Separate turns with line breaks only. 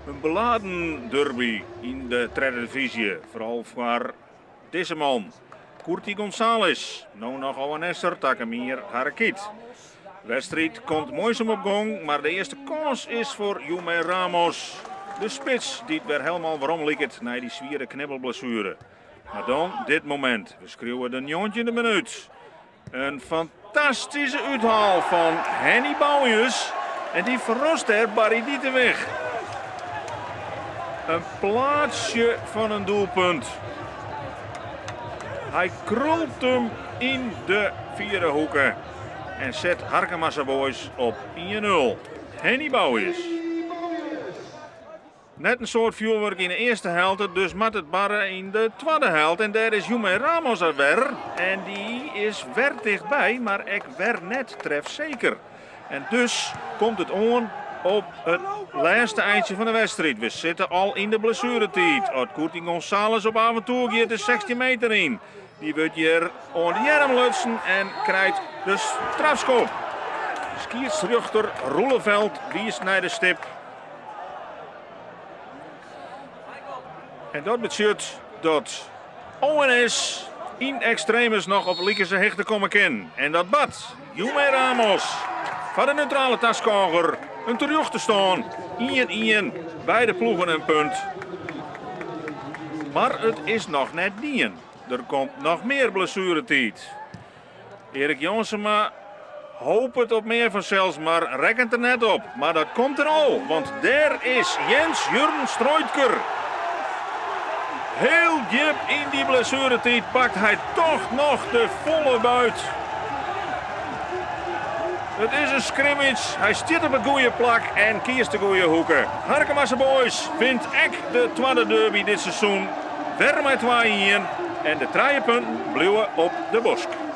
In beladen derby yn de tredde divyzje, foaral foar dizze man, Curti Gonzales, no noch ONS'er, takom jier Harrekyt. De wedstriid komt muoisum op gong, mar de earste kâns is foar Yume Ramos, de spits dy't wer helemaal werom liket nei dy swiere knibbelblessuere. Mar dan dit momint, we skriuwe de njoggentjinde minút. In fantastyske úthaal fan Henny Bouius en dy ferrast dêr Barry Ditewig. In plaatsje fan in doelpunt. Hy krult him yn de fiere hoeke en set Harkemase Boys op 1-0. Henny Bouius. Net in soad fjoerwurk yn de earste helte, dus moat it barre yn de twadde helte. En dêr is Yume Ramos er wer. En dy is wer tichtby, mar ek wer net trefseker. En dus komt it oan op it lêste eintsje fan de wedstriid. We sitte al yn de blessueretiid. As Curti Gonzales op aventoer giet de 16 meter yn. Dy wurdt hjir oan de earm lutsen en krijt de strafskop. Skiedsrjochter Roeleveld wiist nei de stip. En dat betsjut dat ONS yn extremis noch op likense hichte komme kin. En dat bart. Yume Ramos foar de neutrale taskôger in terjochte stân. 1-1, beide ploegen in punt. Mar it is noch net dien. Der komt noch mear blessueretiid. Erik Jonsema hopet op mear fansels, mar rekkent der net op. Mar dat komt der al, want dêr is Jens Jurn Streutker. Heel djip yn dy blessueretiid pakt hy toch noch de folle buit. It is in scrimmage, hy stiet op it goede plak en kiest de goede hoeke. Harkemase Boys wint ek de twadde derby dit seizoen wer mei 2-1 en de trije punten bliuwe op de Bosk.